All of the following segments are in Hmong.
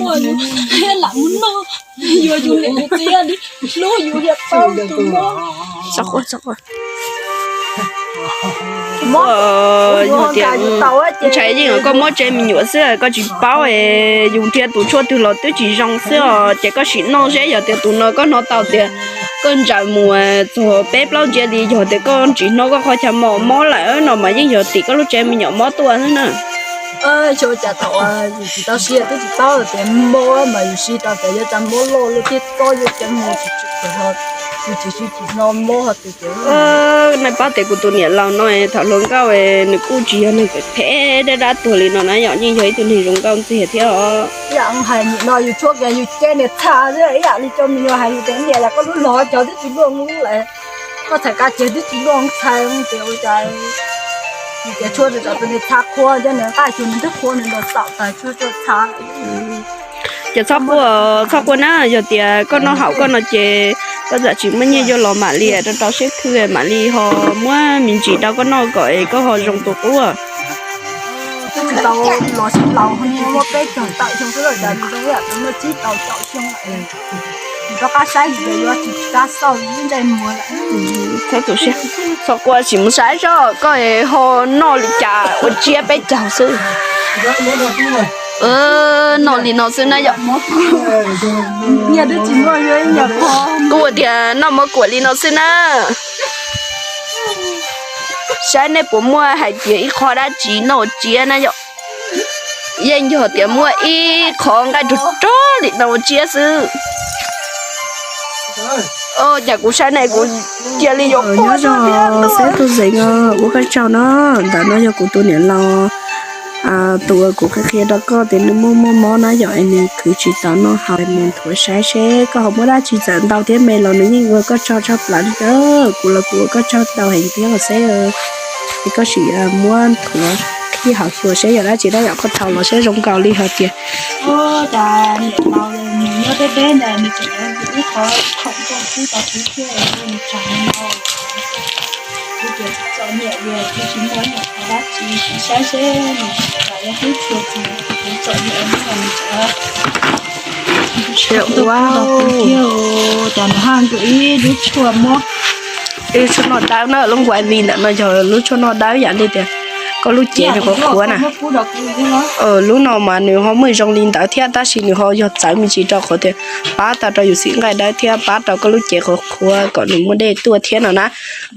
Lam mus noj, yuav yus niam yus txiv li hlub yus thiab tau tus mob. Txhob quaj, txhob quaj. Yog tias ntshai yeej koj muab tsev me nyuam xwb koj tsis paub, yus nrhiav tus tshuaj twg los twb tsis zoo xwb os. Ces koj sim noj seb yog tias tus no koj hnov tau tias koj ntsaws mus txog peb plaub ntsiav li, yog tias koj tsis hnov koj qhov chaw mos mob lawm no mas yeej yog tim koj lub tsev me nyuam mob tuaj xwb na. Xyov cas thaum yus tsis tau siv twb tsis paub tias mob mas yus siv tau tias yuav tsa mob loj lub thiab txob yuav cov mus tsis tsis tsis no mob ho tias. Nej paub tias kuv tus niam laus no thaum hluas nkauj nws kuj tsis yog neeg phem dab dab tuag li no na yom, yeej yog ib tug neeg zoo nkauj ntxiag thiab os. Ib yam hais nim no yus tshuab kiag yus cem niam txhaj xwb, ib yam li cov me nyuam hais yus tias niam yog koj lub los cov twb tsis luaj mus lawm, koj txhais kav tias twb tsis luaj mus txhais tias ua cas yus tias tshuab txog tus niam txhaj qhua cov niam nqaij xyov nws twb qhua nws los xaum tas tshuab tshuab txhaj. Ces txhob quaj, txhob quaj na, yog tias koj noj haum koj no ces koj txawm tsis muaj nyiaj yuav los mam li rau rau siab khw mam li ho muab me ntsis rau koj noj kom koj ho zoo tus quaj. Twb tsis tau los sib laus, muaj peb caug tawm xyoo xwb los cas nws zoo ib yam tus muaj tsib rau caum xyoo lawm. Nws rov qab saib nws yuav tsis kab xauj ntsej muag lawm. Txhob tu siab, txhob quaj, sim mus saib seb koj ho noj li cas ua tsiab peb caug xwb. Noj li no xwb na yom. Kuv tias noj mov kuam li no xwb na. Saib nej puas muaj hais tias ib qho dab tsi noj ua tsiab na yom. Yeej yog tias muaj ib qho nqaij rog rog li no ua tsiab xwb. Cas kuv saib ne kuv cia li yuav quaj. Nyob zoo xeeb tug zeem, ua koj tsaug no. Ntawm no yog kuv tus niam laus, tus uas kuv qhia qhia rau koj tias nws muaj muaj mob na yom, es nws khwv tsis tau noj haus, mus nthuav saib seb koj ho muab dab tsi txawm ntau thiab me los nws yeej ua koj tsaug tshaj plaws li. Kuv los kuv ua koj tsaug ntau heev thiab los xeeb. Es koj sim muab nthuav qhib hauv xyuas seb yog dab tsi na yom, koj thaum los seb zoo nkaus li hais tias. Ua cas niam laus nws nyob deb deb ntawd nws tseem ib qho khoom tuaj pub tau kuv thiab, nws tsaug no. Kuv tias txom nyem li kuv tsis muaj ib qho dab tsi, kuv saib seb nws tseem lam ua hlub tshua txog kuv, txom nyem li nws tseem tuaj pub tau kuv thiab. Cas nws haj nkawd ib lub tshuaj mob, ib lub tshuaj noj dawb na, lub nkuav li ntawm no yog lub tshuaj noj dawb yam li tias koj lub cev nws qhuav qhuav na. Lub no mas nws ho muaj zoo li ntawd thiab tab sis nws ho yog txawv me ntsis rau qhov tias pab tau rau yus txim nqaij dawb thiab pab rau koj lub cev qhuav qhuav kom nws muaj dej tuaj thiab no na.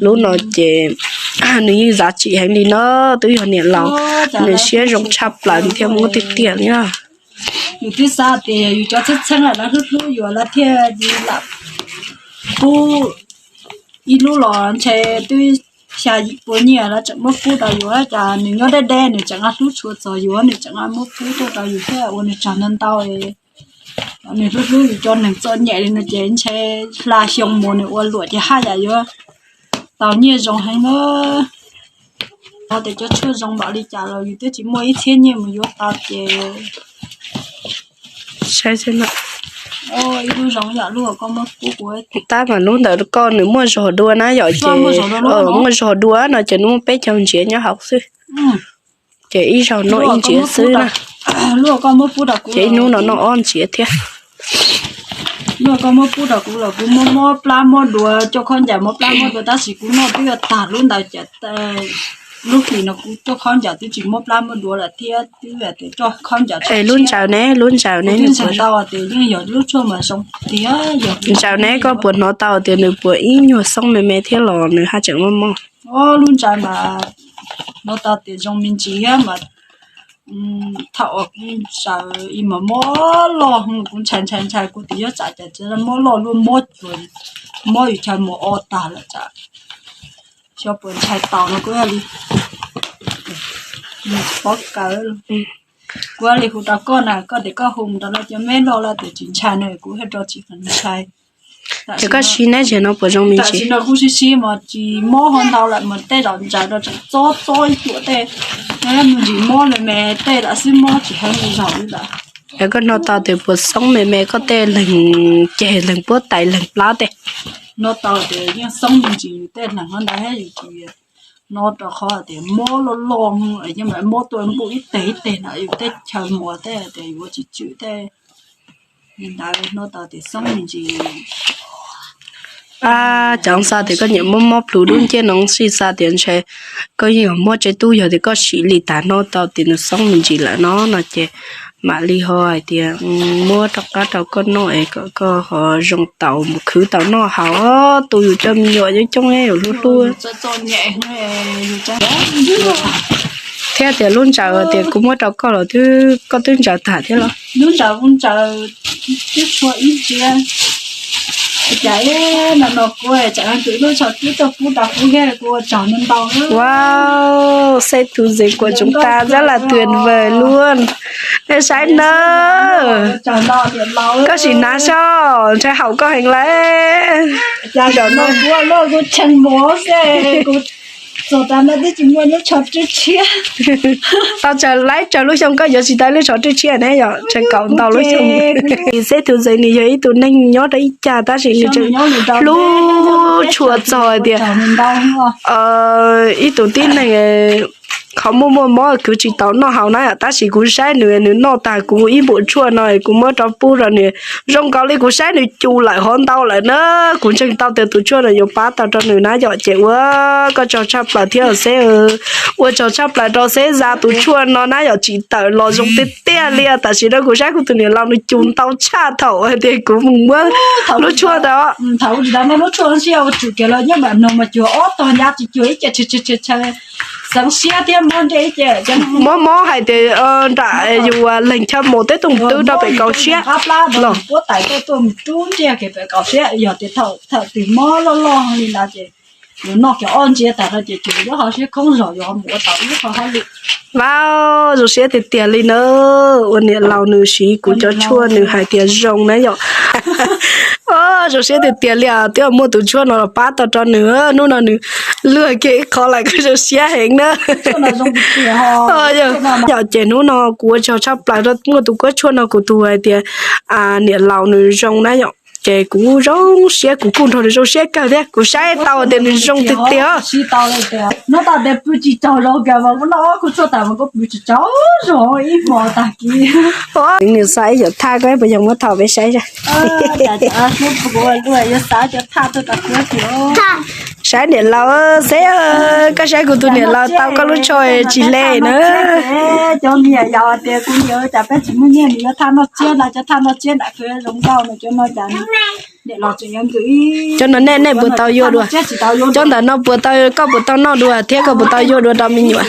Lub no ces nws yeej zam txim heev li no, twb yog niam laus nws siab zoo tshaj plaws nws thiaj muab tiag tiag li na. Yus twb xav tias yus cov txheeb txheeb lawm lawv hlub hlub yus lawv thiaj li lam pub ib lub los ntshe twb xya yim pua nyiaj lawv tseem muab pub rau yus, cas nws nyob deb deb nws tseem hlub tshua txog yus, nws tseem muab pub tuaj rau yus thiab ua nws tsaug ntau ntau. Nws hlub hlub yus cov neeg txom nyem li no ces ntshe hla xyoo mus nws ua luam ces haj yam yuav tau nyiaj zoo heev na. Ua tias cov tshuaj zoo npaum li cas los yus twb tsis muaj ib txhiab nyiaj mus yuav tau ces saib xwb na. Ib lub zoo yam lub koj muab pub kuv, tab mas lub ntawd koj nws muaj zog dua na yom, ces muaj zog dua no ces nws muaj peb caug ntsiav nyob hauv xwb. Ces ib zaug noj ib ntsiav xwb na. Lub koj muab pub rau kuv ces ib hnub no noj ob ntsiav thiab. Lub koj muab pub rau kuv los kuv muab mob plab mob duav coj khaub ncaws mob plab mob duav tab sis kuv noj twb yuav tag lub ntawd ces lub hlis no kuv coj khaub ncaws twb tsis mob plab mob duav lawm thiab twb tias coj khaub ncaws. Es lub ntsaws ne, lub ntsaws ne, ntsaws tau tias yeej yog lub tshuaj mas zoo tiag. Ntsaws ne, koj puas hnov tau tias nws puas ib nyuag xoob me me thiab los nws haj tseem mob mob? Lub ntsaws mas hnov tau tias zoo me ntsis thiab mas thaum uas kuv ntsaws ib mas mob loj, kuv ntshai ntshai ntshai kuv tias yuav tsam cas tseem mob loj luaj, mob cuag mob yus chaw mus o tag lawm tsam xyov puas ntshai tau no kuv li pob kawg. Kuv li hu rau koj na, koj tias koj hu mus rau lawv cov me loj lawv tias tsis ntshai no kuv thiaj rov tsis ntshai. Ces koj siv neb zem no puas zoo me ntsis? Tam sim no kuv siv siv mas tsis mob ho ntau lawm mas tej zaum ntsaws rau tseem txob txob ib cuam tej, me ntsis mob li me tej lam xwb mob tsis heev li zaum li lawm. Yog koj hnov tau tias puas xoob me me koj tej leeg ceg leeg puab tais leeg plab tej? Hnov tau tias yeej xoob me ntsis yus tej leeg hov ntawd thiab yus tsis hnov rau qhov tias mob loj loj, yeej mob tuaj npuj ib teg ib teg na yus tej chaw muag tej tias yus ua tsis tswm tej. Ntawd hnov tau tias xoob me ntsis. Ab, cov xav tias koj nyiam muab mob plhws dub ncej no xij, xav tias ntshe koj yeej yuav muab tsev tub, yog tias koj siv li tas hnov tau tias nws xoob me ntsis lawm no no ces mam li ho hais tias muab rov qab rau koj noj es kom koj ho zoo tau mus khwv tau noj haus. Tus yus cov me nyuam coob coob es yus hlub hlub thiab tias lub ntsaws tias kuv muab rau koj los twb, koj twb ntsaws tag thiab los? Lub ntsaws kuv ntsaws twb tshua ib ntsiav. Cas no no kuv tsam leej twg lub tsho twb tuaj pub rau kuv thiab kuv ua tsaug ntau. Wow, seb tus ntxim kuam tsoom tas rất là tuyệt vời luôn. Saib nawb, koj sim hnav soj, ntshai haum koj heev lawm. Cas zaum no kuv loj kuv tshee mov xwb, kuv txog tas no twb tsis muaj lub tsho rwj tshiab. Tau tsawg laib tsawg lub xyoo koj yuav tsis tau lub tsho rwj tshiab ne, yog tshee kaum ntau lub xyoo. Seb tus ntxim nws yog ib tug neeg nyob rau ib cag tab sis nws tseem hlub tshua txog hais tias ib tug tib neeg qhov muaj muaj mob kwv tsis tau noj haus na, tab sis kuv saib nws, nws noj tag kuv ib npum tshuaj no kuv muab rov pub rau nws. Zoo nkaus li kuv saib nws cus lawm hov ntau lawm na, kuv ntseeg tau tias tus tshuaj no yuav pab tau rau nws na yom. Ces ua koj tsaug tshaj plaws thiab Xeb, ua tsaug tshaj plaws rau Xeb zam tus tshuaj no na yom, tsis tawm los zoo tiag tiag li. Tam sim no kuv saib kuv tus niam laus nws cus ntau tshaj thaum hais tias kuv mus muab lub tshuaj ntawd. Thaum kuv tsis tau muab lub tshuaj no, ua tsum kiag los nyob mam no mas cuag ob tog ncab tsis cuag ib ce, xeev siab thiab mob ntsej ib ce. Mob mob hais tias nram yus leeg chaw mus teb tuaj twb rau pem kaum siab los puab tais tuaj mus rub ntiag kiag pem kaum siab, yog tias thaum twg mob loj loj li ntawd ces yus noj kiag ob ntsiav tas no ces tsuas yuav ho siab khoob zog yuav mus ua tau ib qho hauj lwm. Vauv, zoo siab tiag tiag li na, ua niam laus nws siv kuv cov tshuaj nws hais tias zoo na yom. Zoo siab tiag tiag li os, twb muaj tus tshuaj no los pab tau rau nws, hnub no nws luag kiag ib qho lawm koj zoo siab heev na. Yog ces hnub no kuv ua tsaug tshaj plaws rau muaj tus kuab tshuaj no, kuv tus hais tias niam laus nws zoo na yom, ces kuv zoo siab, kuv kuj nrog nws zoo siab kawg thiab. Kuv saib tau tias nws zoo tiag tiag. Nws xa ib yam thaj, koj puas yog muab thaij peb saib? Saib niam laus, Xeb, koj saib kuv tus niam laus tau koj lub tsho tsis hle na. Cov niam yau tias kuv niam cas peb tsis muaj nyiaj nws yuav thaj noj tsiab na, cov thaj noj tsiab nram khw zoo nkauj no, cov no cas cov no nej, nej puas tau yuav dua? Cov ntawm no puas tau, koj puas tau noj dua thiab koj puas tau yuav dua rau me nyuam?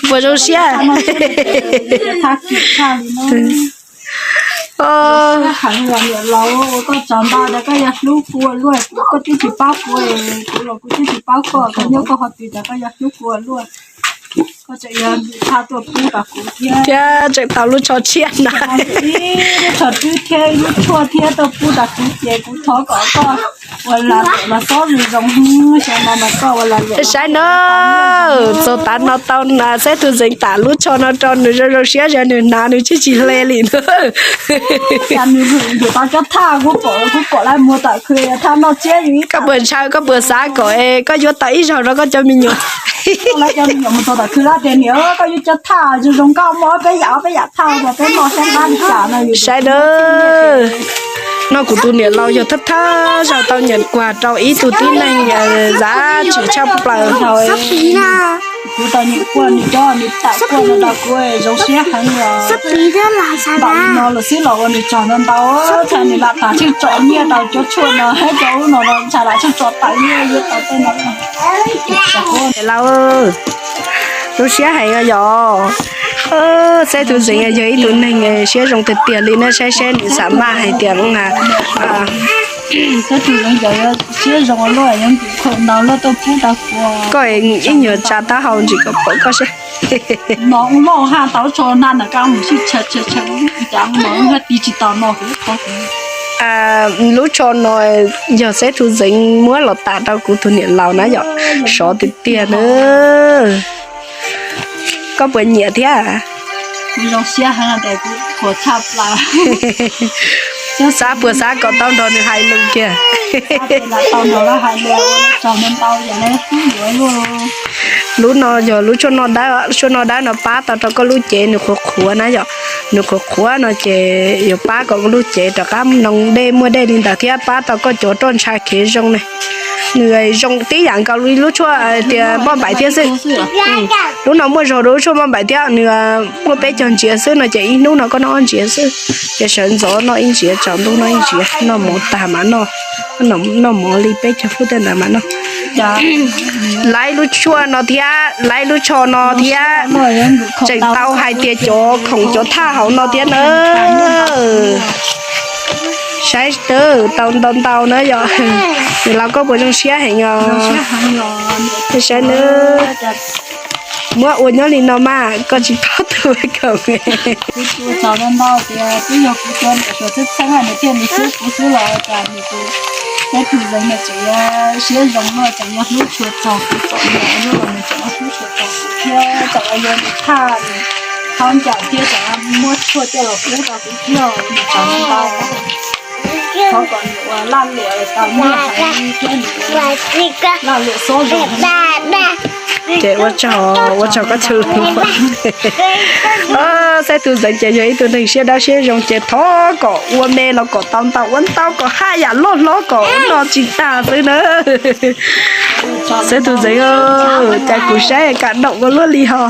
Puas zoo siab? Heev los niam laus, koj tsaug ntau tias koj yuav hlub kuv ua luaj, koj twb tsis paub kuv, kuv los kuv twb tsis paub koj, koj nyob koj qhov twg tias koj yuav hlub kuv ua luaj. Koj tseem yuav ntim thaj tuaj pub rau kuv thiab. Thiab tseem tau lub tsho tshiab na. Ib lub tsho rwb thiab ib lub tshuaj thiab tuaj pub rau kuv ces kuv thov kom koj ua lag luam los xob zoo zoo, xyoo no mas koj ua lag luam. Saib na, txog tav no tau na, Xeb tus ntxeev tam lub tsho no rau nws zoo zoo siab, nws hnav nws tsis tsis hle li na. Cas nws yuav tau cov thaj kuv pom, kuv pom lawv muag tom khw thaj noj tsiab. Koj puas ntshaw, koj puas xav kom koj yuav tau ib zaug rau koj cov me nyuam? Lawv cov me nyuam mus txog tom khw lawv tias niam, koj yuav cov thaj zoo zoo nkauj muaj peb yam peb yam thaj rau peb noj thiab qab li cas no. Saib na, no kuv tus niam laus yog thawj thawj zaug tau nyam kuag rau ib tug tib neeg zam txim tshaj plaws. Kuv tau nyam kuag nws cov, nws tam kuag no rau kuv zoo siab heev os. Npaum li no los xwb los ua nws tsaug ntau ntau, ntshai nws lam tas tsheej tsom nyiaj rau cov tshuaj no thiab cov ub no, ntshai lam tsheej tsom tawm nyiaj yuav tau tej no. Niam laus, zoo siab heev yom. Xeb tus ntxeev yog ib tug neeg siab zoo tiag tiag li na, saib seb nws xam maj hais tias siab zoo luaj, koj ib nyuag tsa taub hau ntsis kom pom koj seb. No ub loj haj tau tsho na, nws kab mus sib tsha tsha tsha, cas no haj ti tsis tau no. Lub tsho no yog Xeb tus ntxeev muab los tas rau kuv tus niam laus na yom, sov tiag tiag na. Koj puas nyiam thiab? Kuv zoo siab heev tias kuv qhuas tshaj plaws. Xav puas xav kom tau nrog nws hais lus kiag. Lub no yog lub tshuaj noj dawb, tshuaj noj dawb no pab tau rau koj lub cev nws qhuav qhuav na yom. Nws qhuav qhuav no ces yuav pab kom koj lub cev rov qab noo dej muaj dej li ntawd thiab pab tau koj cov roj ntsha kev zoo ne. Nws zoo tib yam nkaus li lub tshuaj tias moj npaim thiab xwb. Lub no muaj zog rau lub tshuaj moj npaim thiab, nws muaj peb caug ntsiav xwb no ces ib hnub no koj noj ob ntsiav xwb. Ces sawv ntxov noj ib ntsiav, tsaus ntuj noj ib ntsiav, noj mov tag mas noj, noj mov li peb caug phút tej ntawd mas noj. Laib lub tshuaj no thiab laib lub tsho no thiab tseem tau hais tias cov khoom cov thaj hauv no thiab na. Saib twb tau ntau ntau na yom. Nws los koj puas zoo siab heev os? Saib na. Muab ua nyob li no mas koj tsis paub tus kom. Kuv tus txaus ntau ntau tias twb yog kuv cov niam suav txheeb txheeb nws thiaj li hlub kuv xwb los cas nws tus, peb tus zeej no tseem siab zoo no tseem yuav hlub tshua txog kuv txom nyem los nws tseem hlub tshua txog kuv thiab tseem yuav nws thaj nws khaub ncaws thiab tseem muab tshuaj coj los pub rau kuv thiab nws txaus ntau ntau. Thov kom nws ua laj liam tau nyiaj heev thiab nws ua laj liam xob zoo. Ces ua tsaug, ua tsaug koj txhua tus. Saib tus ntxeev ces yog ib tug neeg siab dawb siab zoo ces thov kom ua me los kom tau ntau, ua ntau kom haj yam loj hlob kom ua noj tsis tag xwb na. Saib tus ntxeev, cas kuv saib kam daum ua luaj li ho.